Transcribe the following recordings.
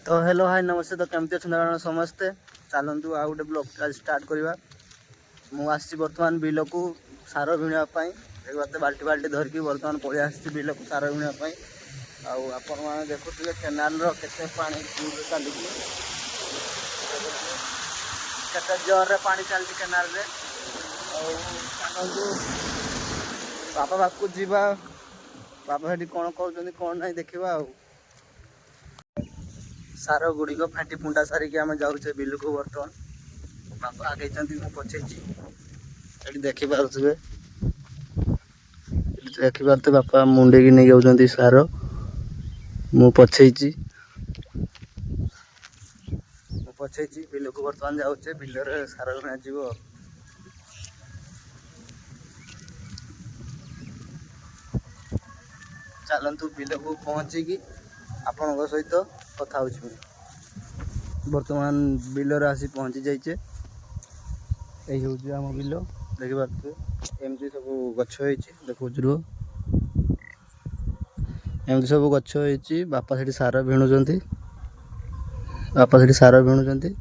ତ hello, high, ନମସ୍ତେ। ତ କେମିତି ଅଛନ୍ତି ଆପଣ ସମସ୍ତେ? ଚାଲନ୍ତୁ, ଆଉ ଗୋଟେ ବ୍ଲଗ୍ ଆଜି ଷ୍ଟାର୍ଟ କରିବା। ମୁଁ ଆସିଛି ବର୍ତ୍ତମାନ ବିଲକୁ ସାର ଭିଣିବା ପାଇଁ। ଦେଖିବା, ବାଲ୍ଟି ବାଲ୍ଟି ଧରିକି ବର୍ତ୍ତମାନ ପଳେଇ ଆସିଛି ବିଲକୁ ସାର ଭିଣିବା ପାଇଁ। ଆଉ ଆପଣମାନେ ଦେଖୁଥିବେ କେନାଲର କେତେ ପାଣି ଜୋରରେ ଚାଲିଛି। କେତେ ଜୋରରେ ପାଣି ଚାଲିଛି କେନାଲରେ। ଆଉ ଚାଲନ୍ତୁ, ବାପା ପାଖକୁ ଯିବା। ବାପା ସେଠି କ'ଣ କରୁଛନ୍ତି, କ'ଣ ନାହିଁ, ଦେଖିବା। ଆଉ ସାର ଗୁଡ଼ିକ ଫାଣ୍ଟି ଫୁଣ୍ଟା ସାରିକି ଆମେ ଯାଉଛେ ବିଲକୁ ବର୍ତ୍ତମାନ। ବାପା ଆଗେଇଛନ୍ତି, ମୁଁ ପଛେଇଛି। ଏଠି ଦେଖିପାରୁଥିବେ, ଏଠି ଦେଖିପାରୁଥିବେ, ବାପା ମୁଣ୍ଡେଇକି ନେଇ ଯାଉଛନ୍ତି ସାର। ମୁଁ ପଛେଇଛି, ମୁଁ ପଛେଇଛି। ବିଲକୁ ବର୍ତ୍ତମାନ ଯାଉଛେ, ବିଲରେ ସାର ଯିବ। ଚାଲନ୍ତୁ, ବିଲକୁ ପହଞ୍ଚିକି ଆପଣଙ୍କ ସହିତ କଥା ହେଉଛି ମୁଁ। ବର୍ତ୍ତମାନ ବିଲରେ ଆସି ପହଞ୍ଚି ଯାଇଛେ। ଏଇ ହେଉଛି ଆମ ବିଲ, ଦେଖିପାରୁଥିବେ। ଏମିତି ସବୁ ଗଛ ହେଇଛି, ଦେଖଉଛି ରୁହ। ଏମିତି ସବୁ ଗଛ ହେଇଛି। ବାପା ସେଠି ସାର ଭିଣୁଛନ୍ତି, ବାପା ସେଠି ସାର ଭିଣୁଛନ୍ତି।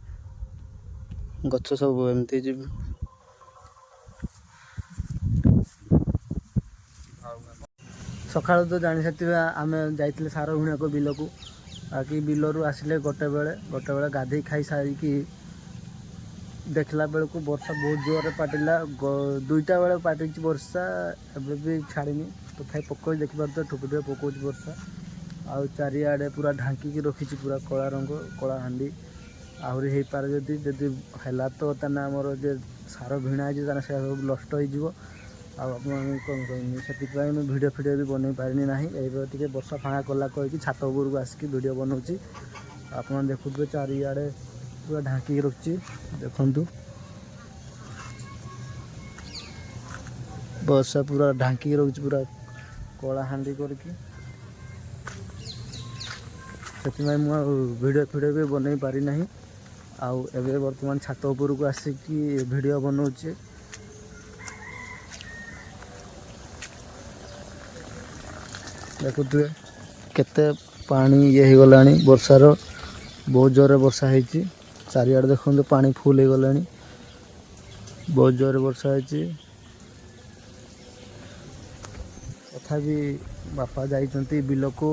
ଗଛ ସବୁ ଏମିତି ହେଇଛି। ସକାଳୁ ତ ଜାଣି ସାରିଥିବେ, ଆମେ ଯାଇଥିଲେ ସାର ଭିଣିବାକୁ ବିଲକୁ। ବାକି ବିଲରୁ ଆସିଲେ ଗୋଟେ ବେଳେ। ଗୋଟେ ବେଳେ ଗାଧେଇ ଖାଇ ସାରିକି ଦେଖିଲା ବେଳକୁ ବର୍ଷା ବହୁତ ଜୋରରେ ପାଟିଲା। 2ଟା ବେଳେ ପାଟିଛି ବର୍ଷା, ଏବେ ବି ଛାଡ଼ିନି, ତଥାପି ପକଉଛି। ଦେଖିପାରୁଥିବେ, ଠୋପେ ଠୋପେ ପକଉଛି ବର୍ଷା। ଆଉ ଚାରିଆଡ଼େ ପୁରା ଢାଙ୍କିକି ରଖିଛି, ପୁରା କଳା ରଙ୍ଗ, କଳା ହାଣ୍ଡି। ଆହୁରି ହେଇପାରେ। ଯଦି ଯଦି ହେଲା ତ ତାହେଲେ ଆମର ଯେ ସାର ଭିଣା ହେଇଛି, ତାହେଲେ ସେଟା ସବୁ ନଷ୍ଟ ହେଇଯିବ। ଆଉ ଆପଣଙ୍କୁ କ'ଣ କହିବି, ସେଥିପାଇଁ ମୁଁ ଭିଡ଼ିଓ ଫିଡ଼ିଓ ବି ବନେଇ ପାରିନି ନାହିଁ। ଏବେ ଟିକେ ବର୍ଷା ଫାଙ୍କା କଲା କହିକି ଛାତ ଉପରକୁ ଆସିକି ଭିଡ଼ିଓ ବନଉଛି। ଆପଣ ଦେଖୁଥିବେ, ଚାରିଆଡ଼େ ପୁରା ଢାଙ୍କିକି ରଖିଛି। ଦେଖନ୍ତୁ, ବର୍ଷା ପୁରା ଢାଙ୍କିକି ରହୁଛି, ପୁରା କଳା ହାଣ୍ଡି କରିକି। ସେଥିପାଇଁ ମୁଁ ଆଉ ଭିଡ଼ିଓ ଫିଡ଼ିଓ ବି ବନେଇ ପାରିନାହିଁ। ଆଉ ଏବେ ବର୍ତ୍ତମାନ ଛାତ ଉପରକୁ ଆସିକି ଭିଡ଼ିଓ ବନଉଛି। ଦେଖୁଥିବେ, କେତେ ପାଣି ଇଏ ହେଇଗଲାଣି ବର୍ଷାର। ବହୁତ ଜୋରରେ ବର୍ଷା ହେଇଛି। ଚାରିଆଡ଼େ ଦେଖନ୍ତୁ, ପାଣି ଫୁଲ୍ ହେଇଗଲାଣି। ବହୁତ ଜୋରରେ ବର୍ଷା ହେଇଛି। ତଥାପି ବାପା ଯାଇଛନ୍ତି ବିଲକୁ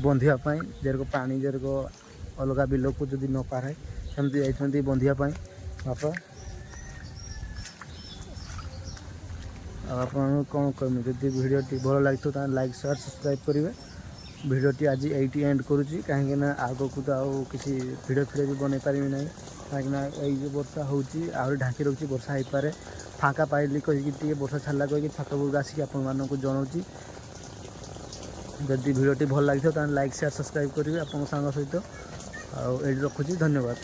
ବନ୍ଧିବା ପାଇଁ, ଯେରକ ପାଣି ଯେରକ ଅଲଗା ବିଲକୁ ଯଦି ନ ପାରେ, ସେମିତି ଯାଇଛନ୍ତି ବନ୍ଧିବା ପାଇଁ ବାପା। ଆଉ ଆପଣଙ୍କୁ କ'ଣ କହିବି? ଯଦି ଭିଡ଼ିଓଟି ଭଲ ଲାଗିଥିବ, ତାହେଲେ ଲାଇକ୍, ସେୟାର, ସବସ୍କ୍ରାଇବ୍ କରିବେ। ଭିଡ଼ିଓଟି ଆଜି ଏଇଠି ଏଣ୍ଡ କରୁଛି, କାହିଁକିନା ଆଗକୁ ତ ଆଉ କିଛି ଭିଡ଼ିଓ ଫିଡ଼ିଓ ବି ବନେଇ ପାରିବି ନାହିଁ, କାହିଁକିନା ଏଇ ଯେଉଁ ବର୍ଷା ହେଉଛି, ଆହୁରି ଢାଙ୍କି ରହୁଛି, ବର୍ଷା ହେଇପାରେ। ଫାଙ୍କା ପାଇଲି କହିକି, ଟିକେ ବର୍ଷା ଛାଡ଼ିଲା କହିକି ଛାତ ଉପରକୁ ଆସିକି ଆପଣମାନଙ୍କୁ ଜଣାଉଛି। ଯଦି ଭିଡ଼ିଓଟି ଭଲ ଲାଗିଥିବ, ତାହେଲେ ଲାଇକ୍, ସେୟାର, ସବସ୍କ୍ରାଇବ୍ କରିବେ ଆପଣଙ୍କ ସାଙ୍ଗ ସହିତ। ଆଉ ଏଇଠି ରଖୁଛି, ଧନ୍ୟବାଦ।